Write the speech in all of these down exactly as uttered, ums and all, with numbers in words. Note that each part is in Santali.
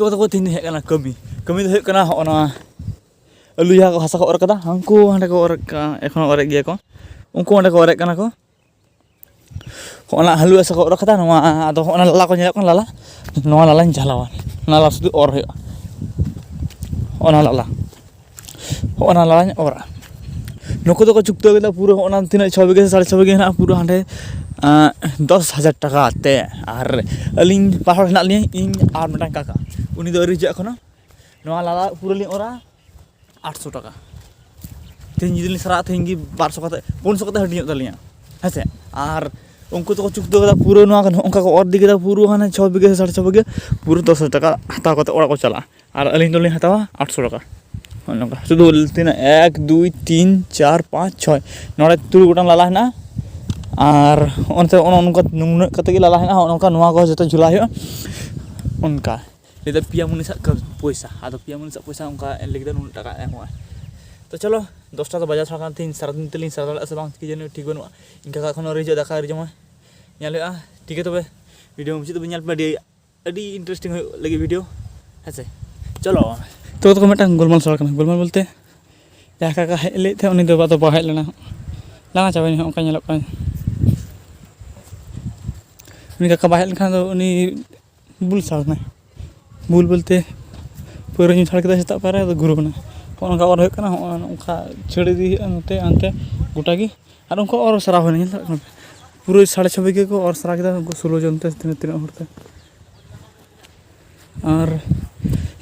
ᱛᱚ ᱛᱟᱠᱚ ᱛᱮᱦᱮᱧ ᱫᱚ ᱦᱮᱡ ᱠᱟᱱᱟ ᱠᱟᱹᱢᱤ᱾ ᱠᱟᱹᱢᱤ ᱫᱚ ᱦᱩᱭᱩᱜ ᱠᱟᱱᱟ ᱦᱚᱸᱜᱼᱚ ᱱᱚᱣᱟ ᱟᱹᱞᱩ ᱡᱟᱦᱟᱸ ᱠᱚ ᱦᱟᱥᱟ ᱠᱚ ᱚᱨ ᱠᱟᱫᱟ, ᱩᱱᱠᱩ ᱦᱟᱸᱰᱮ ᱠᱚ ᱚᱨ ᱠᱟᱜᱼᱟ, ᱮᱠᱷᱚᱱᱳ ᱚᱨᱮᱫ ᱜᱮᱭᱟ ᱠᱚ, ᱩᱱᱠᱩ ᱚᱸᱰᱮ ᱠᱚ ᱚᱨᱮᱫ ᱠᱟᱱᱟ ᱠᱚ᱾ ᱦᱚᱸᱜᱼᱚ ᱱᱟ ᱟᱹᱞᱩ ᱦᱟᱥᱟ ᱠᱚ ᱚᱨ ᱠᱟᱫᱟ, ᱱᱚᱣᱟ ᱟᱫᱚ ᱦᱚᱸᱜᱼᱚ ᱱᱟ ᱞᱟᱞᱟ ᱠᱚ ᱧᱮᱞᱚᱜ ᱠᱟᱱᱟ, ᱞᱟᱞᱟ, ᱱᱚᱣᱟ ᱞᱟᱞᱟᱧ ᱡᱷᱟᱞᱟᱣᱟ, ᱱᱟᱞᱟ ᱥᱩᱫᱷᱩ ᱚᱨ ᱦᱩᱭᱩᱜᱼᱟ, ᱦᱚᱸᱜᱼᱚ ᱱᱟ ᱞᱟᱞᱟ, ᱦᱚᱸᱜᱼᱚ ᱱᱟ ᱞᱟᱞᱟᱧ ᱚᱨᱟ᱾ ᱱᱩᱠᱩ ᱫᱚᱠᱚ ᱪᱩᱠᱛᱟᱹ ᱠᱮᱫᱟ ᱯᱩᱨᱟᱹ ᱦᱚᱸᱜᱼᱚ ᱱᱟ ᱛᱤᱱᱟᱹᱜ ᱪᱷᱚ ᱵᱤᱜᱷᱟᱹ ᱥᱮ ᱥᱟᱲᱮ ᱪᱷᱚ ᱵᱤᱜᱷᱟᱹ ᱦᱮᱱᱟᱜᱼᱟ, ᱯᱩᱨᱟᱹ ᱦᱟᱸᱰᱮ ᱟᱸ, ᱫᱚᱥ ᱦᱟᱡᱟᱨ ᱴᱟᱠᱟ ᱛᱮ᱾ ᱟᱨ ᱟᱹᱞᱤᱧ ᱵᱟᱨ ᱦᱚᱲ ᱦᱮᱱᱟᱜ ᱞᱤᱧᱟᱹ, ᱤᱧ ᱟᱨ ᱢᱤᱫᱴᱟᱝ ᱠᱟᱠᱟ, ᱩᱱᱤ ᱫᱚ ᱟᱹᱣᱨᱤ ᱦᱤᱡᱩᱜᱼᱟ ᱮᱠᱷᱚᱱᱳ᱾ ᱱᱚᱣᱟ ᱞᱟᱞᱟ ᱯᱩᱨᱟᱹ ᱞᱤᱧ ᱚᱨᱟ ᱟᱴᱥᱚ ᱴᱟᱠᱟ᱾ ᱛᱮᱦᱮᱧ ᱡᱩᱫᱤ ᱞᱤᱧ ᱥᱟᱨᱟᱜᱼᱟ, ᱛᱮᱦᱮᱧ ᱜᱮ ᱵᱟᱨᱥᱚ ᱠᱟᱛᱮ, ᱯᱩᱱᱥᱚ ᱠᱟᱛᱮ ᱦᱟᱹᱴᱤᱧᱚᱜ ᱛᱟᱹᱞᱤᱧᱟ, ᱦᱮᱸ ᱥᱮ? ᱟᱨ ᱩᱱᱠᱩ ᱫᱚᱠᱚ ᱪᱩᱠᱛᱟᱹ ᱠᱟᱫᱟ ᱯᱩᱨᱟᱹ ᱱᱚᱣᱟ ᱠᱚ, ᱱᱚᱜᱼᱚ ᱱᱚᱝᱠᱟ ᱠᱚ ᱚᱨ ᱤᱫᱤ ᱠᱮᱫᱟ ᱯᱩᱨᱟᱹ ᱦᱟᱱᱮ ᱪᱷᱚ ᱵᱤᱜᱷᱟᱹ ᱥᱮ ᱥᱟᱲᱮ ᱪᱷᱚ ᱵᱤᱜᱷᱟᱹ, ᱯᱩᱨᱟᱹ ᱫᱚᱥ ᱦᱟᱡᱟᱨ ᱴᱟᱠᱟ ᱦᱟᱛᱟᱣ ᱠᱟᱛᱮ ᱚᱲᱟᱜ ᱠᱚ ᱪᱟᱞᱟᱜᱼᱟ᱾ ᱟᱨ ᱟᱹᱞᱤᱧ ᱫᱚᱞᱤᱧ ᱦᱟᱛᱟᱣᱟ ᱟᱴᱥᱚ ᱴᱟᱠᱟ᱾ ᱱᱚᱜᱼᱚ ᱱᱚᱝᱠᱟ ᱥᱩᱫᱷᱩ ᱛᱤᱱᱟᱹᱜ ᱮᱠ, ᱫᱩᱭ, ᱛᱤᱱ, ᱪᱟᱨ, ᱯᱟᱸᱪ, ᱪᱷᱚᱭ, ᱱᱚᱰᱮ ᱛᱩᱨᱩᱭ ᱜᱚᱴᱟᱝ ᱞᱟᱞᱟ ᱦᱮᱱᱟᱜᱼᱟ᱾ ᱟᱨ ᱚᱱᱛᱮ ᱚᱱᱮ ᱚᱱᱠᱟ ᱱᱩᱱᱟᱹᱜ ᱠᱟᱛᱮ ᱜᱮ ᱞᱟᱞᱟ ᱦᱮᱱᱟᱜᱼᱟ, ᱱᱚᱜᱼᱚ ᱱᱚᱝᱠᱟ ᱱᱚᱣᱟ ᱠᱚ ᱡᱚᱛᱚ ᱡᱷᱩᱞᱟ ᱦᱩᱭᱩᱜᱼᱟ᱾ ᱚᱱᱠᱟ ᱞᱟᱹᱭᱫᱟ ᱯᱮᱭᱟ ᱢᱩᱱᱤᱥᱟᱜ ᱠᱟᱹ-, ᱯᱚᱭᱥᱟ, ᱟᱫᱚ ᱯᱮᱭᱟ ᱢᱩᱱᱤᱥᱟᱜ ᱯᱚᱭᱥᱟ ᱚᱱᱠᱟ ᱮᱢ ᱞᱟᱹᱜᱤᱫ ᱫᱚ ᱱᱩᱱᱟᱹᱜ ᱴᱟᱠᱟ ᱮᱢᱚᱜᱼᱟ᱾ ᱛᱚ ᱪᱚᱞᱚ, ᱫᱚᱥᱴᱟ ᱫᱚ ᱵᱟᱡᱟᱣ ᱥᱟᱲ ᱠᱟᱱᱟ, ᱛᱮᱦᱮᱧ ᱥᱟᱨᱟᱫᱤᱱ ᱛᱮᱞᱤᱧ ᱥᱟᱨᱟ ᱫᱟᱲᱮᱭᱟᱜᱼᱟ ᱥᱮ ᱵᱟᱝ ᱠᱤ ᱡᱟᱹᱱᱤ ᱴᱷᱤᱠ ᱵᱟᱹᱱᱩᱜᱼᱟ᱾ ᱤᱱᱠᱟ ᱠᱟᱜ ᱠᱷᱚᱱ ᱟᱹᱣᱨᱤ ᱦᱤᱡᱩᱜᱼᱟ, ᱫᱟᱠᱟ ᱟᱹᱣᱨᱤ ᱡᱚᱢᱟ, ᱧᱮᱞ ᱦᱩᱭᱩᱜᱼᱟ᱾ ᱴᱷᱤᱠ ᱜᱮᱭᱟ, ᱛᱚᱵᱮ ᱵᱷᱤᱰᱤᱭᱳ ᱢᱩᱪᱟᱹᱫ ᱫᱚᱵᱤᱱ ᱧᱮᱞ ᱯᱮ, ᱟᱹᱰᱤ, ᱟᱹᱰᱤ ᱤᱱᱴᱟᱨᱮᱥᱴᱤᱝ ᱦᱩᱭᱩᱜ ᱞᱟᱹᱜᱤᱫ ᱵᱷᱤᱰᱤᱭᱳ, ᱦᱮᱸ ᱥᱮ? ᱪᱚᱞᱚ᱾ ᱛᱚ, ᱛᱚᱠᱚ ᱢᱤᱫᱴᱟᱝ ᱜᱳᱞᱢᱟᱞ ᱥᱟᱲ ᱠᱟᱱᱟ᱾ ᱜᱳᱞᱢᱟᱞ ᱵᱚᱞᱛᱮ ᱡᱟᱦᱟᱸᱭ ᱠᱟᱠᱟ ᱦᱮᱡ ᱞᱟᱹᱜᱤᱫ ᱛᱟᱦᱮᱸᱫ, ᱩᱱᱤ ᱫᱚ ᱟᱫᱚ ᱵᱟᱭ ᱦᱮᱡ ᱞᱮᱱᱟ, ᱞᱟᱸᱜᱟ ᱪᱟᱵᱟᱭᱮᱱᱟ, ᱚᱱᱠᱟ ᱧᱮᱞᱚᱜ ᱠᱟᱱᱟ᱾ ᱩᱱᱤ ᱠᱟᱠᱟ ᱵᱟᱭ ᱦᱮᱡ ᱞᱮᱱᱠᱷᱟᱱ ᱫᱚ ᱩᱱᱤ ᱵᱩᱞ ᱥᱟᱲ ᱠᱟᱱᱟᱭ᱾ ᱵᱩᱞ ᱵᱚᱞᱛᱮ ᱯᱟᱹᱣᱨᱟᱹ ᱧᱩ ᱥᱟᱲ ᱠᱮᱫᱟᱭ ᱥᱮᱛᱟᱜ ᱯᱟᱭᱨᱟ, ᱟᱫᱚ ᱜᱷᱩᱨ ᱠᱟᱱᱟ᱾ ᱦᱚᱸᱜᱼᱚ ᱱᱚᱝᱠᱟ ᱚᱨ ᱦᱩᱭᱩᱜ ᱠᱟᱱᱟ, ᱦᱚᱸᱜᱼᱚ ᱱᱚᱝᱠᱟ ᱪᱷᱟᱹᱲ ᱤᱫᱤ ᱦᱩᱭᱩᱜᱼᱟ ᱱᱚᱛᱮ ᱦᱟᱱᱛᱮ ᱜᱚᱴᱟ ᱜᱮ᱾ ᱟᱨ ᱚᱱᱠᱟ ᱚᱨ ᱥᱟᱨᱟᱣ ᱦᱩᱭᱱᱟ, ᱧᱮᱞ ᱫᱟᱲᱮᱭᱟᱜ ᱠᱟᱱᱟ ᱯᱮ? ᱯᱩᱨᱟᱹ ᱥᱟᱲᱮ ᱪᱷᱚ ᱵᱤᱜᱷᱟᱹ ᱠᱚ ᱚᱨ ᱥᱟᱨᱟ ᱠᱮᱫᱟ ᱩᱱᱠᱩ ᱥᱳᱞᱳ ᱡᱚᱱ ᱛᱮ, ᱛᱤᱱᱟᱹᱜ, ᱛᱤᱱᱟᱹᱜ ᱦᱚᱲ ᱛᱮ᱾ ᱟᱨ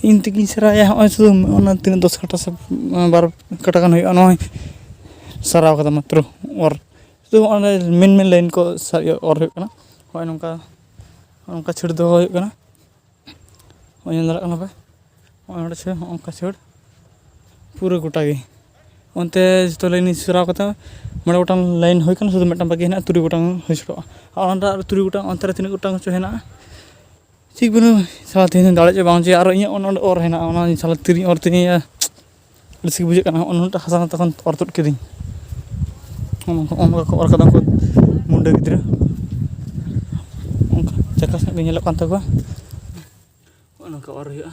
ᱤᱧ ᱛᱮᱜᱤᱧ ᱥᱟᱨᱟᱭᱟ, ᱦᱚᱸᱜᱼᱚᱭ ᱥᱩᱫᱷᱩ ᱚᱱᱟ ᱛᱤᱱᱟᱹᱜ ᱫᱚᱥ ᱠᱟᱴᱷᱟ ᱥᱮ ᱵᱟᱨᱚ ᱠᱟᱴᱷᱟ ᱜᱟᱱ ᱦᱩᱭᱩᱜᱼᱟ ᱱᱚᱜᱼᱚᱭ ᱥᱟᱨᱟᱣ ᱠᱟᱫᱟ ᱢᱟᱛᱨᱚ ᱚᱨ᱾ ᱥᱩᱫᱷᱩ ᱚᱸᱰᱮ ᱢᱮᱱ ᱢᱮᱱ ᱞᱟᱭᱤᱱ ᱠᱚ ᱥᱟ-, ᱤᱭᱟᱹ, ᱚᱨ ᱦᱩᱭᱩᱜ ᱠᱟᱱᱟ᱾ ᱦᱚᱸᱜᱼᱚᱭ ᱱᱚᱝᱠᱟ, ᱱᱚᱝᱠᱟ ᱪᱷᱟᱹᱲ ᱫᱚᱦᱚ ᱦᱩᱭᱩᱜ ᱠᱟᱱᱟ᱾ ᱦᱚᱸᱜᱼᱚᱭ ᱧᱮᱞ ᱫᱟᱲᱮᱭᱟᱜ ᱠᱟᱱᱟ ᱯᱮ, ᱦᱚᱸᱜᱼᱚᱭ ᱱᱚᱸᱰᱮ ᱪᱷᱟᱹᱲ, ᱦᱚᱸᱜᱼᱚ ᱱᱚᱝᱠᱟ ᱪᱷᱟᱹᱲ ᱯᱩᱨᱟᱹ ᱜᱚᱴᱟ ᱜᱮ᱾ ᱚᱱᱛᱮ ᱡᱚᱛᱚ ᱞᱟᱭᱤᱱ ᱥᱚᱨᱟᱣ ᱠᱟᱛᱮ ᱢᱚᱬᱮ ᱜᱚᱴᱟᱝ ᱞᱟᱭᱤᱱ ᱦᱩᱭ ᱠᱟᱱᱟ, ᱥᱩᱫᱷᱩ ᱢᱤᱫᱴᱟᱝ ᱵᱟᱹᱠᱤ ᱦᱮᱱᱟᱜᱼᱟ, ᱛᱩᱨᱩᱭ ᱜᱚᱴᱟᱝ ᱦᱩᱭ ᱥᱟᱹᱛᱚᱜᱼᱟ᱾ ᱟᱨ ᱚᱱᱟ ᱟᱨ ᱛᱩᱨᱩᱭ ᱜᱚᱴᱟᱝ, ᱚᱱᱛᱮ ᱨᱮ ᱛᱤᱱᱟᱹᱜ ᱜᱚᱴᱟᱝ ᱪᱚ ᱦᱮᱱᱟᱜᱼᱟ, ᱴᱷᱤᱠ ᱵᱟᱹᱱᱩᱜᱼᱟ᱾ ᱥᱟᱞᱟ ᱛᱮᱦᱮᱧ ᱫᱟᱲᱮ ᱪᱚ ᱵᱟᱝ ᱪᱚ, ᱟᱨᱚ ᱤᱧᱟᱹᱜ ᱚᱱ-, ᱚᱸᱰᱮ ᱚᱨ ᱦᱮᱱᱟᱜᱼᱟ, ᱚᱱᱟ ᱥᱟᱞᱟ ᱛᱤᱨᱤᱧ ᱚᱨ ᱛᱤᱧᱟᱹ᱾ ᱟᱹᱲᱤᱥ ᱜᱮ ᱵᱩᱡᱷᱟᱹᱜ ᱠᱟᱱᱟ, ᱩᱱᱟᱹᱜ ᱴᱟ ᱦᱟᱥᱟ ᱛᱚᱠᱷᱚᱱ ᱚᱨ ᱛᱩᱫ ᱠᱤᱫᱟᱹᱧ᱾ ᱚᱱᱠᱟ, ᱚᱱᱠᱟ ᱠᱚ ᱚᱨ ᱠᱟᱫᱟ ᱩᱱᱠᱩ ᱢᱩᱱᱰᱟᱹ ᱜᱤᱫᱽᱨᱟᱹ, ᱚᱱᱠᱟ ᱪᱟᱠᱟᱥ ᱧᱚᱜ ᱜᱮ ᱧᱮᱞᱚᱜ ᱠᱟᱱ ᱛᱟᱠᱚᱣᱟ᱾ ᱱᱚᱝᱠᱟ ᱚᱨ ᱦᱩᱭᱩᱜᱼᱟ᱾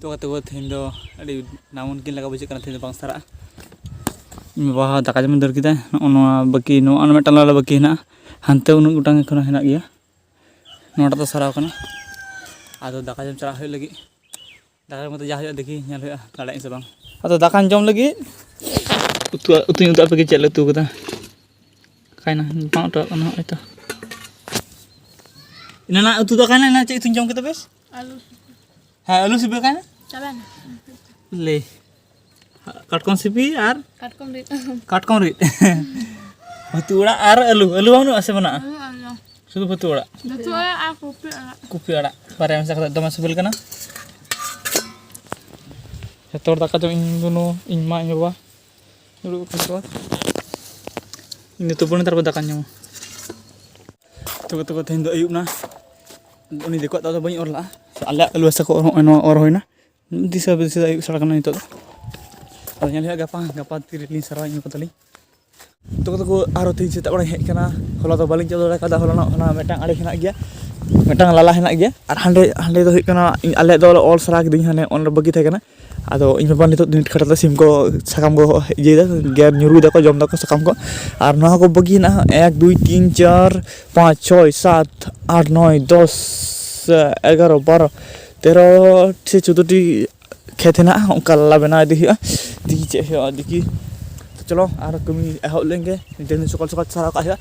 ᱛᱚ ᱜᱟᱛᱮ ᱠᱚ, ᱛᱮᱦᱮᱧ ᱫᱚ ᱟᱹᱰᱤ ᱱᱟᱢᱩᱱᱠᱤᱱ ᱞᱮᱠᱟ ᱵᱩᱡᱷᱟᱹᱜ ᱠᱟᱱᱟ, ᱛᱮᱦᱮᱧ ᱫᱚ ᱵᱟᱝ ᱥᱟᱨᱟᱜᱼᱟ᱾ ᱤᱧ ᱵᱟᱵᱟ ᱦᱚᱸ ᱫᱟᱠᱟ ᱡᱚᱢᱮ ᱫᱟᱹᱲ ᱠᱮᱫᱟ᱾ ᱱᱚᱜᱼᱚ ᱱᱚᱣᱟ ᱵᱟᱹᱠᱤ, ᱱᱚᱣᱟ ᱟᱨ ᱢᱤᱫᱴᱟᱝ ᱞᱟᱞᱟ ᱵᱟᱹᱠᱤ ᱦᱮᱱᱟᱜᱼᱟ, ᱦᱟᱱᱛᱮ ᱩᱱᱟᱹᱜ ᱜᱚᱴᱟᱝ ᱮᱠᱷᱚᱱᱳ ᱦᱮᱱᱟᱜ ᱜᱮᱭᱟ᱾ ᱱᱚᱣᱟᱴᱟᱜ ᱫᱚ ᱥᱟᱨᱟᱣ ᱠᱟᱱᱟ᱾ ᱟᱫᱚ ᱫᱟᱠᱟ ᱡᱚᱢ ᱪᱟᱞᱟᱜ ᱦᱩᱭᱩᱜ ᱞᱟᱹᱜᱤᱫ᱾ ᱫᱟᱠᱟ ᱡᱚᱢ ᱠᱟᱛᱮ ᱡᱟ ᱦᱩᱭᱩᱜᱼᱟ, ᱫᱮᱠᱷᱤ ᱧᱮᱞ ᱦᱩᱭᱩᱜᱼᱟ, ᱫᱟᱲᱮᱭᱟᱜ ᱟᱹᱧ ᱥᱮ ᱵᱟᱝ᱾ ᱟᱫᱚ ᱫᱟᱠᱟᱧ ᱡᱚᱢ ᱞᱟᱹᱜᱤᱫ᱾ ᱩᱛᱩ, ᱩᱛᱩᱧ ᱩᱫᱩᱜ ᱟᱯᱮ ᱜᱮ, ᱪᱮᱫ ᱞᱮ ᱩᱛᱩ ᱠᱟᱫᱟ᱾ ᱚᱠᱟᱭᱱᱟ? ᱵᱟᱝ ᱚᱴᱚᱜ ᱠᱟᱱᱟ, ᱦᱚᱸᱜᱼᱚᱭ ᱛᱚ᱾ ᱮᱱᱟᱱᱟᱜ ᱩᱛᱩ ᱫᱚ ᱚᱠᱟᱭᱱᱟ? ᱮᱱᱟᱱ ᱪᱮᱫ ᱩᱛᱩᱧ ᱡᱚᱢ ᱠᱮᱫᱟ ᱵᱮᱥ? ᱟᱹᱞᱩ᱾ ᱦᱮᱸ, ᱟᱹᱞᱩ ᱥᱤᱯᱤ ᱚᱠᱟᱭᱱᱟ? ᱪᱟᱵᱟᱭᱱᱟ᱾ ᱞᱮ᱾ ᱠᱟᱴᱠᱚᱢ ᱥᱤᱯᱤ ᱟᱨ ᱠᱟᱴᱠᱚᱢ ᱨᱤᱫ᱾ ᱠᱟᱴᱠᱚᱢ ᱨᱤᱫ᱾ ᱩᱛᱩ ᱟᱲᱟᱜ ᱟᱨ ᱟᱹᱞᱩ᱾ ᱟᱹᱞᱩ ᱵᱟᱹᱱᱩᱜᱼᱟ ᱥᱮ ᱢᱮᱱᱟᱜᱼᱟ? ᱵᱟᱹᱱᱩᱜᱼᱟ, ᱵᱟᱹᱱᱩᱜᱼᱟ᱾ ᱥᱩᱫᱷᱩ ᱵᱷᱟᱹᱛᱩ ᱟᱲᱟᱜ᱾ ᱵᱷᱟᱹᱛᱩ ᱟᱲᱟᱜ ᱟᱨ ᱠᱚᱯᱤ ᱟᱲᱟᱜ᱾ ᱠᱚᱯᱤ ᱟᱲᱟᱜ᱾ ᱵᱟᱨᱭᱟ ᱢᱮᱥᱟ ᱠᱟᱛᱮ ᱫᱚᱢᱮ ᱥᱤᱵᱤᱞ ᱠᱟᱱᱟ᱾ ᱡᱷᱚᱛᱚ ᱦᱚᱲ ᱫᱟᱠᱟ ᱡᱚᱢ, ᱤᱧ ᱵᱩᱱᱩ, ᱤᱧ ᱢᱟ, ᱤᱧ ᱵᱟᱵᱟ᱾ ᱫᱩᱲᱩᱵ ᱟᱠᱟᱱ ᱠᱚ᱾ ᱤᱧ ᱫᱚ ᱛᱩᱯᱩᱱ ᱛᱟᱨᱯᱚᱨ ᱫᱟᱠᱟᱧ ᱡᱚᱢᱟ᱾ ᱛᱚᱵᱮ, ᱛᱚᱵᱮ ᱛᱮᱦᱮᱧ ᱫᱚ ᱟᱹᱭᱩᱵ ᱱᱟ᱾ ᱩᱱᱤ ᱫᱤᱠᱩᱣᱟᱜ ᱫᱚ ᱟᱫᱚ ᱵᱟᱹᱧ ᱚᱨ ᱞᱟᱜᱼᱟ᱾ ᱟᱞᱮᱭᱟᱜ ᱟᱹᱞᱩ ᱦᱟᱥᱟ ᱠᱚ ᱱᱚᱜᱼᱚᱭ ᱱᱚᱣᱟ ᱚᱨ ᱦᱩᱭᱱᱟ᱾ ᱫᱤᱥᱟᱹ, ᱫᱤᱥᱟᱹ ᱟᱹᱭᱩᱵ ᱥᱟᱲ ᱠᱟᱱᱟ ᱱᱤᱛᱚᱜ ᱫᱚ᱾ ᱟᱫᱚ ᱧᱮᱞ ᱦᱩᱭᱩᱜᱼᱟ ᱜᱟᱯᱟ, ᱜᱟᱯᱟ ᱛᱤᱨᱮᱞᱤᱧ ᱥᱟᱨᱟᱣᱟ ᱤᱧ ᱠᱚ ᱛᱟᱞᱤᱧ᱾ ᱛᱚ ᱠᱚ ᱟᱨᱦᱚᱸ ᱛᱮᱦᱮᱧ ᱥᱮᱛᱟᱜ ᱵᱮᱲᱟᱧ ᱦᱮᱡ ᱠᱟᱱᱟ᱾ ᱦᱚᱞᱟ ᱫᱚ ᱵᱟᱹᱞᱤᱧ ᱪᱟᱞᱟᱣ ᱫᱟᱲᱮ ᱠᱟᱣᱫᱟ᱾ ᱦᱚᱞᱟᱱᱚᱜ ᱚᱱᱟ ᱢᱤᱫᱴᱟᱝ ᱟᱲᱮ ᱦᱮᱱᱟᱜ ᱜᱮᱭᱟ, ᱢᱤᱫᱴᱟᱝ ᱞᱟᱞᱟ ᱦᱮᱱᱟᱜ ᱜᱮᱭᱟ, ᱟᱨ ᱦᱟᱸᱰᱮ, ᱦᱟᱸᱰᱮ ᱫᱚ ᱦᱩᱭᱩᱜ ᱠᱟᱱᱟ ᱤᱧ, ᱟᱞᱮᱭᱟᱜ ᱫᱚ ᱚᱞ ᱥᱟᱨᱟ ᱠᱤᱫᱟᱹᱧ, ᱦᱟᱱᱮ ᱚᱱᱟ ᱵᱟᱹᱜᱤ ᱛᱟᱦᱮᱸ ᱠᱟᱱᱟ᱾ ᱟᱫᱚ ᱤᱧ ᱵᱟᱵᱟ ᱱᱤᱛᱚᱜ ᱱᱤᱴ ᱠᱷᱟᱴᱟ ᱛᱮ ᱥᱤᱢ ᱠᱚ, ᱥᱟᱠᱟᱢ ᱠᱚ ᱤᱭᱟᱹᱭᱮᱫᱟ, ᱜᱮᱨ ᱧᱩᱨᱩᱭ ᱫᱟᱠᱚ, ᱡᱚᱢ ᱫᱟᱠᱚ ᱥᱟᱠᱟᱢ ᱠᱚ᱾ ᱟᱨ ᱱᱚᱣᱟ ᱠᱚ ᱵᱟᱹᱜᱤ ᱦᱮᱱᱟᱜᱼᱟ ᱮᱠ, ᱫᱩᱭ, ᱛᱤᱱ, ᱪᱟᱨ, ᱯᱟᱸᱪ, ᱪᱷᱚᱭ, ᱥᱟᱛ, ᱟᱴ, ᱱᱚᱭ, ᱫᱚᱥ, ᱮᱜᱟᱨᱚ, ᱵᱟᱨᱚ, ᱛᱮᱨᱚ ᱴᱤ ᱥᱮ ᱪᱳᱫᱽᱫᱳ ᱴᱤ ᱠᱷᱮᱛ ᱦᱮᱱᱟᱜᱼᱟ, ᱚᱱᱠᱟ ᱞᱟᱞᱟ ᱵᱮᱱᱟᱣ ᱤᱫᱤ ᱦᱩᱭᱩᱜᱼᱟ᱾ ᱫᱮᱠᱷᱤ ᱪᱮᱫ ᱦᱩᱭᱩᱜᱼᱟ, ᱫᱮᱠᱷᱤ᱾ ᱛᱚ ᱪᱚᱞᱚ, ᱟᱨ ᱠᱟᱹᱢᱤ ᱮᱦᱚᱵ ᱞᱮᱱ ᱜᱮ᱾ ᱛᱮᱦᱮᱧ ᱥᱚᱠᱟᱞ ᱥᱚᱠᱟᱞ ᱥᱟᱨᱟᱣ ᱠᱟᱜ ᱦᱩᱭᱩᱜᱼᱟ᱾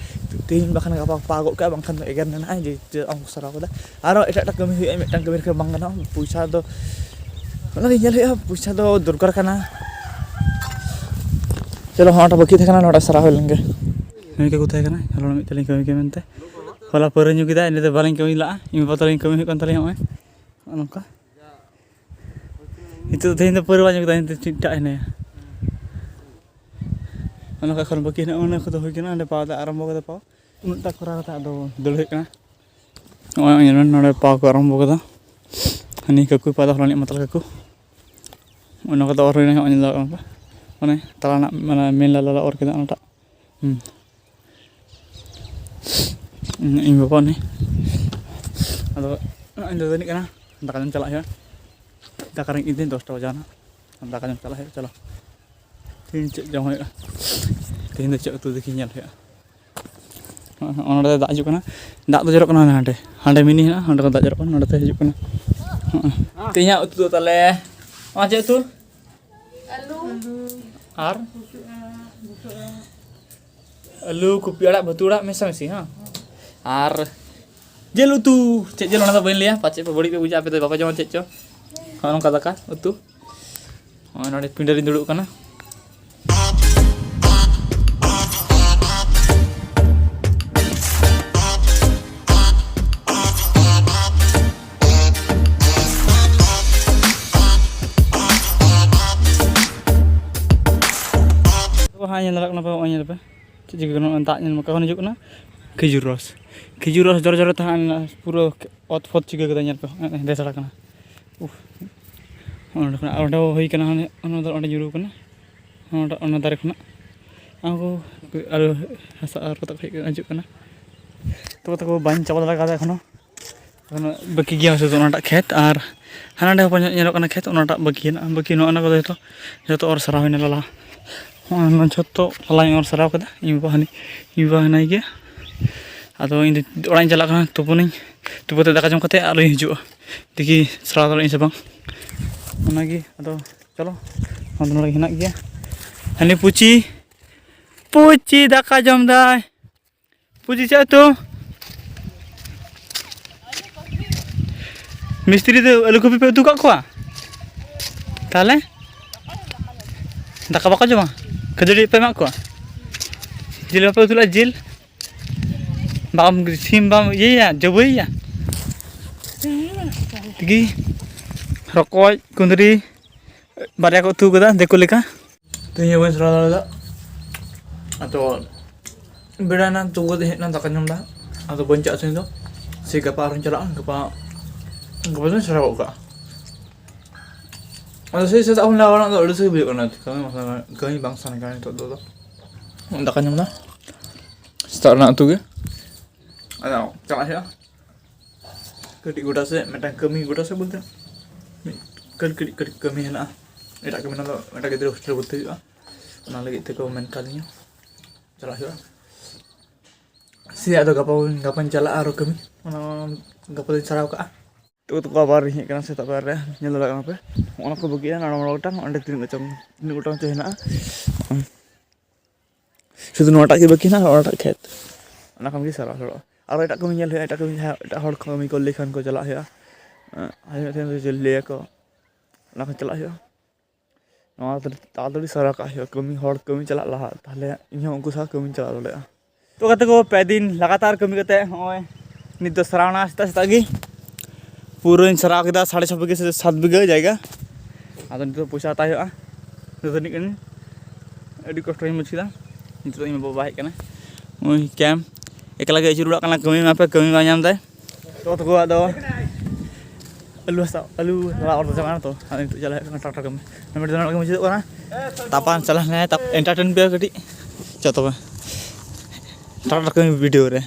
ᱛᱮᱦᱮᱧ ᱵᱟᱠᱷᱟᱱ ᱜᱟᱯᱟ ᱯᱟ ᱜᱚᱫ ᱠᱟᱜᱼᱟ, ᱵᱟᱝᱠᱷᱟᱱ ᱫᱚ ᱮᱜᱮᱨ ᱢᱮᱱᱟᱜᱼᱟ ᱡᱮ ᱪᱮᱫ ᱵᱟᱝ ᱠᱚ ᱥᱟᱨᱟᱣ ᱠᱟᱫᱟ᱾ ᱟᱨᱚ ᱮᱴᱟᱜ ᱮᱴᱟᱜ ᱠᱟᱹᱢᱤ ᱦᱩᱭᱩᱜᱼᱟ, ᱢᱤᱫᱴᱟᱝ ᱠᱟᱹᱢᱤ ᱨᱮᱠᱷᱟᱱ ᱵᱟᱝ ᱜᱟᱱᱚᱜᱼᱟ᱾ ᱯᱚᱭᱥᱟ ᱫᱚ, ᱚᱱᱟ ᱜᱮ ᱧᱮᱞ ᱦᱩᱭᱩᱜᱼᱟ, ᱯᱚᱭᱥᱟ ᱫᱚ ᱫᱚᱨᱠᱟᱨ ᱠᱟᱱᱟ᱾ ᱪᱚᱞᱚ, ᱦᱚᱸ, ᱚᱱᱟᱴᱟᱜ ᱵᱟᱹᱠᱤ ᱛᱟᱦᱮᱸ ᱠᱟᱱᱟ, ᱱᱚᱰᱮ ᱥᱟᱨᱟᱣ ᱦᱩᱭ ᱞᱮᱱ ᱜᱮ᱾ ᱱᱩᱭ ᱠᱟᱠᱩ ᱛᱟᱦᱮᱸ ᱠᱟᱱᱟ, ᱦᱚᱞᱟ ᱢᱤᱫ ᱛᱟᱞᱤᱧ ᱠᱟᱹᱢᱤ ᱠᱮᱫ ᱢᱮᱱᱛᱮ᱾ ᱦᱚᱞᱟ ᱯᱟᱹᱣᱨᱟᱹ ᱧᱩ ᱠᱮᱫᱟ, ᱤᱱᱟᱹᱛᱮ ᱵᱟᱞᱤᱧ ᱠᱟᱹᱢᱤ ᱞᱟᱜᱼᱟ᱾ ᱤᱧ ᱵᱟᱵᱟ ᱛᱟᱞᱤᱧ ᱠᱟᱹᱢᱤ ᱦᱩᱭᱩᱜ ᱠᱟᱱ ᱛᱟᱞᱤᱧᱟ, ᱱᱚᱜᱼᱚᱭ ᱱᱚᱜᱼᱚ ᱱᱚᱝᱠᱟ᱾ ᱱᱤᱛᱚᱜ ᱫᱚ ᱛᱮᱦᱮᱧ ᱫᱚ ᱯᱟᱹᱣᱨᱟᱹ ᱵᱟᱭ ᱧᱩ ᱠᱮᱫᱟ, ᱱᱤᱛᱚᱜ ᱪᱮᱫ ᱴᱟᱜ ᱦᱮᱱᱟᱭᱟ᱾ ᱚᱱᱟ ᱠᱚ ᱮᱠᱷᱚᱱ ᱵᱟᱹᱠᱤ ᱦᱮᱱᱟᱜᱼᱟ, ᱚᱱᱟ ᱠᱚᱫᱚ ᱦᱩᱭ ᱠᱟᱱᱟ᱾ ᱚᱸᱰᱮ ᱯᱟᱣ ᱫᱟᱜ ᱟᱨᱟᱢᱵᱚ ᱠᱟᱫᱟ, ᱯᱟᱣ ᱩᱱᱟᱹᱜ ᱴᱟ ᱠᱷᱚᱨᱟ ᱠᱟᱛᱮ ᱟᱫᱚ ᱫᱟᱹᱲ ᱦᱩᱭᱩᱜ ᱠᱟᱱᱟ᱾ ᱱᱚᱜᱼᱚᱭ ᱧᱮᱞ ᱢᱮ, ᱱᱚᱰᱮ ᱯᱟᱣ ᱠᱚ ᱟᱨᱟᱢᱵᱚ ᱠᱟᱫᱟ᱾ ᱦᱟᱹᱱᱤ ᱠᱟᱹᱠᱩ ᱯᱟᱣ ᱫᱚ ᱦᱚᱞᱟᱱᱤᱡ ᱢᱟᱛᱟᱞ ᱠᱟᱹᱠᱩ, ᱚᱱᱟ ᱠᱚᱫᱚ ᱚᱨ ᱦᱩᱭᱱᱟ᱾ ᱱᱚᱜᱼᱚᱭ ᱧᱮᱞ ᱫᱟᱲᱮᱭᱟᱜ ᱠᱟᱱᱟ ᱯᱮ, ᱚᱱᱮ ᱛᱟᱞᱟ ᱨᱮᱱᱟᱜ, ᱢᱟᱱᱮ ᱢᱮᱱ ᱞᱟᱞᱟ ᱚᱨ ᱠᱮᱫᱟ ᱚᱱᱟᱴᱟᱜ᱾ ᱦᱩᱸ᱾ ᱤᱧ ᱵᱟᱵᱟ ᱩᱱᱤ᱾ ᱟᱫᱚ ᱤᱧ ᱫᱚ ᱫᱟᱹᱱᱤᱜ ᱠᱟᱱᱟ, ᱫᱟᱠᱟ ᱡᱚᱢ ᱪᱟᱞᱟᱜ ᱦᱩᱭᱩᱜᱼᱟ᱾ ᱫᱟᱠᱟ ᱨᱮᱸᱜᱮᱡ ᱤᱫᱤᱧ, ᱫᱚᱥᱴᱟ ᱵᱟᱡᱟᱣ ᱱᱟ, ᱫᱟᱠᱟ ᱡᱚᱢ ᱪᱟᱞᱟᱜ ᱦᱩᱭᱩᱜᱼᱟ᱾ ᱪᱚᱞᱚ, ᱛᱮᱦᱮᱧ ᱪᱮᱫ ᱡᱚᱢ ᱦᱩᱭᱩᱜᱼᱟ, ᱛᱮᱦᱮᱧ ᱫᱚ ᱪᱮᱫ ᱩᱛᱩ ᱫᱮᱠᱷᱤ ᱧᱮᱞ ᱦᱩᱭᱩᱜᱼᱟ᱾ ᱱᱚᱜᱼᱚᱭ ᱱᱚᱰᱮ ᱫᱟᱜ ᱦᱤᱡᱩᱜ ᱠᱟᱱᱟ, ᱫᱟᱜ ᱫᱚ ᱡᱚᱨᱚᱜ ᱠᱟᱱᱟ ᱦᱟᱸᱰᱮ, ᱦᱟᱸᱰᱮ ᱢᱤᱱᱤ ᱦᱮᱱᱟᱜᱼᱟ, ᱱᱚᱰᱮ ᱠᱷᱚᱱ ᱫᱟᱜ ᱡᱚᱨᱚᱜ ᱠᱟᱱᱟ, ᱱᱚᱰᱮ ᱛᱮ ᱦᱤᱡᱩᱜ ᱠᱟᱱᱟ᱾ ᱦᱚᱸᱜᱼᱚᱭ᱾ ᱛᱮᱦᱮᱧᱟᱜ ᱩᱛᱩ ᱫᱚ ᱛᱟᱦᱞᱮ, ᱱᱚᱣᱟ ᱪᱮᱫ ᱩᱛᱩ? ᱟᱹᱞᱩ᱾ ᱟᱨ? ᱵᱩᱥᱩᱵ ᱟᱲᱟᱜ, ᱵᱩᱥᱩᱵ ᱟᱲᱟᱜ᱾ ᱟᱹᱞᱩ, ᱠᱚᱯᱤ ᱟᱲᱟᱜ, ᱵᱷᱟᱹᱛᱩ ᱟᱲᱟᱜ ᱢᱮᱥᱟᱢᱤᱥᱤ, ᱦᱮᱸ? ᱟᱨ ᱡᱤᱞ ᱩᱛᱩ᱾ ᱪᱮᱫ ᱡᱤᱞ, ᱚᱱᱟ ᱫᱚ ᱵᱟᱹᱧ ᱞᱟᱹᱭᱟ, ᱯᱟᱪᱮᱫ ᱯᱮ ᱵᱟᱹᱲᱤᱡ ᱯᱮ ᱵᱩᱡᱟ, ᱟᱯᱮ ᱫᱚ ᱵᱟᱯᱮ ᱡᱚᱢᱟ ᱪᱮᱫ ᱪᱚ᱾ ᱦᱚᱸᱜᱼᱚ ᱱᱚᱝᱠᱟ ᱫᱟᱠᱟ ᱩᱛᱩ᱾ ᱱᱚᱜᱼᱚᱭ ᱱᱚᱰᱮ ᱯᱤᱸᱰᱟᱹ ᱨᱤᱧ ᱫᱩᱲᱩᱵ ᱠᱟᱱᱟ᱾ ᱛᱚ ᱦᱟᱸᱜ ᱧᱮᱞ ᱫᱟᱲᱮᱭᱟᱜ ᱠᱟᱱᱟ ᱯᱮ, ᱱᱚᱜᱼᱚᱭ ᱧᱮᱞ ᱯᱮ᱾ ᱪᱮᱫ ᱪᱤᱠᱟᱹ ᱠᱟᱱᱟ? ᱫᱟᱜ ᱧᱮᱞ ᱢᱮ, ᱚᱠᱟ ᱠᱷᱚᱱ ᱦᱤᱡᱩᱜ ᱠᱟᱱᱟ? ᱠᱷᱤᱡᱩᱨ ᱨᱚᱥ᱾ ᱠᱷᱤᱡᱩᱨ ᱨᱚᱥ ᱡᱚᱨᱚ ᱡᱚᱨᱚ ᱛᱟᱦᱮᱸ ᱞᱮᱱᱟ, ᱯᱩᱨᱟᱹ ᱚᱛ ᱯᱷᱚᱛ ᱪᱤᱠᱟᱹ ᱠᱮᱫᱟ, ᱧᱮᱞ ᱯᱮ, ᱦᱮᱸᱫᱮ ᱥᱟᱲᱟ ᱠᱟᱱᱟ᱾ ᱩᱦ᱾ ᱚᱸᱰᱮ ᱠᱷᱚᱱᱟᱜ, ᱚᱸᱰᱮ ᱦᱚᱸ ᱦᱩᱭ ᱠᱟᱱᱟ, ᱦᱟᱱᱮ ᱚᱱᱟ ᱫᱚ ᱚᱸᱰᱮ ᱧᱩᱨᱩ ᱠᱟᱱᱟ, ᱚᱱᱟ, ᱚᱱᱟ ᱫᱟᱨᱮ ᱠᱷᱚᱱᱟᱜ᱾ ᱩᱱᱠᱩ ᱟᱨᱚ ᱦᱟᱥᱟ ᱟᱨ ᱠᱚᱛᱮ ᱠᱚ ᱦᱮᱡ ᱦᱤᱡᱩᱜ ᱠᱟᱱᱟ᱾ ᱛᱚᱵᱮ ᱛᱟᱠᱚ ᱵᱟᱹᱧ ᱪᱟᱵᱟ ᱫᱟᱲᱮ ᱠᱟᱣᱫᱟ ᱮᱠᱷᱚᱱᱳ᱾ ᱮᱠᱷᱚᱱᱳ ᱵᱟᱹᱠᱤ ᱜᱮᱭᱟ ᱥᱩᱫᱷᱩ ᱚᱱᱟᱴᱟᱜ ᱠᱷᱮᱛ, ᱟᱨ ᱦᱟᱱᱟ ᱱᱟᱰᱮ ᱦᱚᱸ ᱧᱮᱞᱚᱜ ᱠᱟᱱᱟ ᱠᱷᱮᱛ, ᱚᱱᱟᱴᱟᱜ ᱵᱟᱹᱠᱤ ᱦᱮᱱᱟᱜᱼᱟ᱾ ᱵᱟᱹᱠᱤ ᱱᱚᱜᱼᱚ ᱱᱚᱣᱟ ᱠᱚᱫᱚ ᱡᱚᱛᱚ, ᱡᱚᱛᱚ ᱚᱨ ᱥᱟᱨᱟᱣ ᱦᱩᱭᱱᱟ ᱞᱟᱞᱟ᱾ ᱦᱚᱸᱜᱼᱚᱭ ᱱᱚᱣᱟ ᱡᱷᱚᱛᱚ ᱞᱟᱞᱟᱧ ᱚᱨ ᱥᱟᱨᱟᱣ ᱠᱮᱫᱟ᱾ ᱤᱧ ᱵᱟᱵᱟ ᱦᱟᱹᱱᱤ, ᱤᱧ ᱵᱟᱵᱟ ᱦᱮᱱᱟᱭ ᱜᱮᱭᱟ᱾ ᱟᱫᱚ ᱤᱧ ᱫᱚ ᱚᱲᱟᱜ ᱤᱧ ᱪᱟᱞᱟᱜ ᱠᱟᱱᱟ, ᱛᱩᱯᱩᱱᱟᱹᱧ, ᱛᱩᱯᱩ ᱠᱟᱛᱮ ᱫᱟᱠᱟ ᱡᱚᱢ ᱠᱟᱛᱮ ᱟᱨᱚᱧ ᱦᱤᱡᱩᱜᱼᱟ, ᱫᱮᱠᱷᱤ ᱥᱟᱨᱟᱣ ᱫᱟᱲᱮᱭᱟᱜ ᱟᱹᱧ ᱥᱮ ᱵᱟᱝ᱾ ᱚᱱᱟᱜᱮ ᱟᱫᱚ ᱪᱚᱞᱚ, ᱱᱚᱣᱟ ᱫᱚ ᱱᱚᱰᱮ ᱜᱮ ᱦᱮᱱᱟᱜ ᱜᱮᱭᱟ᱾ ᱦᱟᱱᱤ ᱯᱩᱪᱤ, ᱯᱩᱪᱤ ᱫᱟᱠᱟ ᱡᱚᱢ ᱫᱟᱭ᱾ ᱯᱩᱪᱤ ᱪᱮᱫ ᱩᱛᱩ? ᱢᱤᱥᱛᱨᱤ ᱫᱚ ᱟᱹᱞᱩ ᱠᱚᱯᱤ ᱯᱮ ᱩᱛᱩ ᱠᱟᱜ ᱠᱚᱣᱟ? ᱛᱟᱦᱚᱞᱮ ᱫᱟᱠᱟ ᱵᱟᱠᱚ ᱡᱚᱢᱟ? ᱠᱷᱟᱹᱡᱟᱹᱲᱤ ᱯᱮ ᱮᱢᱟᱜ ᱠᱚᱣᱟ? ᱡᱤᱞ ᱵᱟᱯᱮ ᱩᱛᱩ ᱞᱮᱫᱼᱟ? ᱡᱤᱞ ᱵᱟᱢ, ᱥᱤᱢ ᱵᱟᱢ ᱤᱭᱟᱹᱭᱟ, ᱡᱟᱹᱵᱟᱹᱭᱮᱭᱟ? ᱛᱤᱜᱤ ᱨᱚᱠᱚᱡ, ᱠᱩᱸᱫᱽᱨᱤ, ᱵᱟᱨᱭᱟ ᱠᱚ ᱩᱛᱩ ᱠᱟᱫᱟ ᱫᱤᱠᱩ ᱞᱮᱠᱟ᱾ ᱛᱮᱦᱮᱧ ᱦᱚᱸ ᱵᱟᱹᱧ ᱥᱮᱨᱟ ᱫᱟᱲᱮᱭᱟᱫᱟ᱾ ᱟᱫᱚ ᱵᱮᱲᱟᱭᱮᱱᱟ, ᱛᱩᱯᱩ ᱠᱟᱛᱮ ᱦᱮᱡ ᱮᱱᱟ, ᱫᱟᱠᱟ ᱡᱚᱢ ᱫᱟ᱾ ᱟᱫᱚ ᱵᱟᱹᱧ ᱪᱟᱞᱟᱜᱼᱟ ᱛᱮᱦᱮᱧ ᱫᱚ, ᱥᱮ ᱜᱟᱯᱟ ᱟᱨᱦᱚᱸᱧ ᱪᱟᱞᱟᱜᱼᱟ᱾ ᱜᱟᱯᱟ, ᱜᱟᱯᱟ ᱫᱚᱧ ᱥᱮᱨᱟ ᱜᱚᱫ ᱠᱟᱜᱼᱟ᱾ ᱟᱫᱚ ᱥᱮᱭ ᱥᱮᱛᱟᱜ ᱠᱷᱚᱱ ᱞᱟᱜᱟᱣ ᱫᱚ ᱟᱹᱲᱤᱥ ᱜᱮ ᱵᱩᱡᱷᱟᱹᱜ ᱠᱟᱱᱟ, ᱠᱟᱹᱢᱤ ᱵᱟᱝ ᱥᱟᱱᱟ, ᱠᱟᱹᱢᱤ ᱵᱟᱝ ᱥᱟᱱᱟ ᱠᱟᱱᱟ ᱱᱤᱛᱚᱜ ᱫᱚ᱾ ᱫᱟᱠᱟ ᱡᱚᱢ ᱫᱟ, ᱥᱮᱛᱟᱜ ᱨᱮᱱᱟᱜ ᱩᱛᱩ ᱜᱮ᱾ ᱟᱫᱚ ᱪᱟᱞᱟᱜ ᱦᱩᱭᱩᱜᱼᱟ ᱠᱟᱹᱴᱤᱡ ᱜᱚᱰᱟ ᱥᱮᱫ, ᱢᱤᱫᱴᱟᱝ ᱠᱟᱹᱢᱤ ᱜᱚᱰᱟ ᱥᱮᱫ ᱵᱚᱞᱛᱮ ᱢᱤᱫ ᱠᱟᱹᱴᱤᱡ ᱠᱟᱹᱴᱤᱡ ᱠᱟᱹᱴᱤᱡ ᱠᱟᱹᱢᱤ ᱦᱮᱱᱟᱜᱼᱟ᱾ ᱮᱴᱟᱜ ᱠᱟᱹᱢᱤ, ᱚᱱᱟ ᱫᱚ ᱢᱤᱫᱴᱟᱝ ᱜᱤᱫᱽᱨᱟᱹ ᱦᱳᱥᱴᱮᱞ ᱨᱮ ᱵᱷᱚᱨᱛᱤ ᱦᱩᱭᱩᱜᱼᱟ, ᱚᱱᱟ ᱞᱟᱹᱜᱤᱫ ᱛᱮᱠᱚ ᱢᱮᱱ ᱠᱟᱫᱤᱧᱟ, ᱪᱟᱞᱟᱜ ᱦᱩᱭᱩᱜᱼᱟ᱾ ᱥᱮ ᱟᱫᱚ ᱜᱟᱯᱟ, ᱜᱟᱯᱟᱧ ᱪᱟᱞᱟᱜᱼᱟ ᱟᱨᱚ ᱠᱟᱹᱢᱤ, ᱚᱱᱟ ᱜᱟᱯᱟ ᱫᱚᱧ ᱥᱟᱨᱟᱣ ᱠᱟᱜᱼᱟ᱾ ᱛᱚ, ᱛᱚᱠᱚ ᱟᱵᱟᱨ ᱤᱧ ᱦᱮᱡ ᱠᱟᱱᱟ ᱥᱮᱛᱟᱜ ᱯᱟᱭᱟᱨ ᱨᱮ, ᱧᱮᱞ ᱫᱟᱲᱮᱭᱟᱜ ᱠᱟᱱᱟ ᱯᱮ, ᱚᱱᱟ ᱠᱚ ᱵᱟᱹᱜᱤᱜᱼᱟ ᱱᱚᱰᱮ ᱢᱚᱬᱮ ᱜᱚᱴᱟᱝ, ᱚᱸᱰᱮ ᱛᱤᱱᱟᱹᱜ ᱪᱚᱝ, ᱛᱤᱱᱟᱹᱜ ᱜᱚᱴᱟᱝ ᱪᱚ ᱦᱮᱱᱟᱜᱼᱟ᱾ ᱥᱩᱫᱷᱩ ᱱᱚᱣᱟᱴᱟᱜ ᱜᱮ ᱵᱟᱹᱠᱤ ᱦᱮᱱᱟᱜᱼᱟ, ᱚᱱᱟᱴᱟᱜ ᱠᱷᱮᱛ, ᱚᱱᱟ ᱠᱷᱚᱱ ᱜᱮ ᱥᱟᱨᱟᱣ ᱦᱩᱭᱩᱜᱼᱟ᱾ ᱟᱨᱚ ᱮᱴᱟᱜ ᱠᱟᱹᱢᱤ ᱧᱮᱞ ᱦᱩᱭᱩᱜᱼᱟ, ᱮᱴᱟᱜ ᱠᱟᱹᱢᱤ ᱡᱟᱦᱟᱸᱭ ᱮᱴᱟᱜ ᱦᱚᱲ ᱠᱟᱹᱢᱤ ᱠᱚ ᱞᱟᱹᱭ ᱠᱷᱟᱱ ᱠᱚ ᱪᱟᱞᱟᱜ ᱦᱩᱭᱩᱜᱼᱟ᱾ ᱟᱨ ᱢᱤᱫᱴᱮᱱ ᱫᱚ ᱪᱮᱫ ᱞᱟᱹᱭᱟᱠᱚ, ᱚᱱᱟ ᱠᱷᱚᱱ ᱪᱟᱞᱟᱜ ᱦᱩᱭᱩᱜᱼᱟ᱾ ᱱᱚᱣᱟ ᱛᱟᱲᱟᱛᱟᱲᱤ ᱥᱟᱨᱟᱣ ᱠᱟᱜ ᱦᱩᱭᱩᱜᱼᱟ, ᱠᱟᱹᱢᱤ ᱦᱚᱲ ᱠᱟᱹᱢᱤ ᱪᱟᱞᱟᱜ ᱞᱟᱦᱟ, ᱛᱟᱦᱚᱞᱮ ᱤᱧᱦᱚᱸ ᱩᱱᱠᱩ ᱥᱟᱶ ᱠᱟᱹᱢᱤᱧ ᱪᱟᱞᱟᱣ ᱫᱟᱲᱮᱭᱟᱜᱼᱟ᱾ ᱛᱚ ᱜᱟᱛᱮ ᱠᱚ, ᱯᱮ ᱫᱤᱱ ᱞᱟᱜᱟᱛᱟᱨ ᱠᱟᱹᱢᱤ ᱠᱟᱛᱮ ᱱᱚᱜᱼᱚᱭ ᱱᱤᱛ ᱫᱚ ᱥᱟᱨᱟᱣᱱᱟ ᱥᱮᱛᱟᱜ ᱥᱮᱛᱟᱜ ᱜᱮ᱾ ᱯᱩᱨᱟᱹᱧ ᱥᱟᱨᱟᱣ ᱠᱮᱫᱟ, ᱥᱟᱲᱮ ᱪᱷᱚ ᱵᱤᱜᱷᱟᱹ ᱥᱮ ᱥᱟᱛ ᱵᱤᱜᱷᱟᱹ ᱡᱟᱭᱜᱟ᱾ ᱟᱫᱚ ᱱᱤᱛᱚᱜ ᱯᱚᱭᱥᱟ ᱦᱟᱛᱟᱣ ᱦᱩᱭᱩᱜᱼᱟ᱾ ᱫᱟᱹᱛᱟᱹᱱᱤᱜ ᱠᱟᱹᱱᱟᱹᱧ, ᱟᱹᱰᱤ ᱠᱚᱥᱴᱚᱧ ᱵᱩᱡᱽ ᱠᱮᱫᱟ᱾ ᱱᱤᱛᱚᱜ ᱤᱧ ᱵᱟᱵᱟ ᱦᱮᱡ ᱠᱟᱱᱟ, ᱱᱩᱭ ᱠᱮᱢ ᱮᱠᱞᱟ ᱜᱮ ᱟᱹᱪᱩᱨ ᱵᱟᱲᱟᱜ ᱠᱟᱱᱟ, ᱠᱟᱹᱢᱤ ᱢᱟ ᱯᱮ ᱠᱟᱹᱢᱤ ᱵᱟᱭ ᱧᱟᱢ ᱫᱟᱭ᱾ ᱛᱚ ᱛᱟᱠᱚᱣᱟᱜ ᱫᱚ ᱟᱹᱞᱩ ᱦᱟᱥᱟ, ᱟᱹᱞᱩ ᱦᱟᱞᱟ ᱚᱨ ᱫᱚ ᱪᱟᱵᱟᱭᱮᱱᱟ᱾ ᱛᱚ ᱟᱫᱚ ᱱᱤᱛᱚᱜ ᱪᱟᱞᱟᱜ ᱦᱩᱭᱩᱜ ᱠᱟᱱᱟ ᱴᱨᱟᱠᱴᱟᱨ ᱠᱟᱹᱢᱤ᱾ ᱱᱚᱰᱮ ᱫᱚ ᱱᱚᱰᱮ ᱜᱮ ᱢᱩᱪᱟᱹᱫᱚᱜ ᱠᱟᱱᱟ᱾ ᱛᱟᱯᱟᱱ ᱪᱟᱞᱟᱜ ᱦᱮᱸ, ᱛᱟᱯ-, entertain ᱯᱮ ᱠᱟᱹᱴᱤᱡ᱾ ᱪᱚ ᱛᱚᱵᱮ ᱴᱨᱟᱠᱴᱟᱨ ᱠᱟᱹᱢᱤ ᱵᱷᱤᱰᱤᱭᱳ ᱨᱮ᱾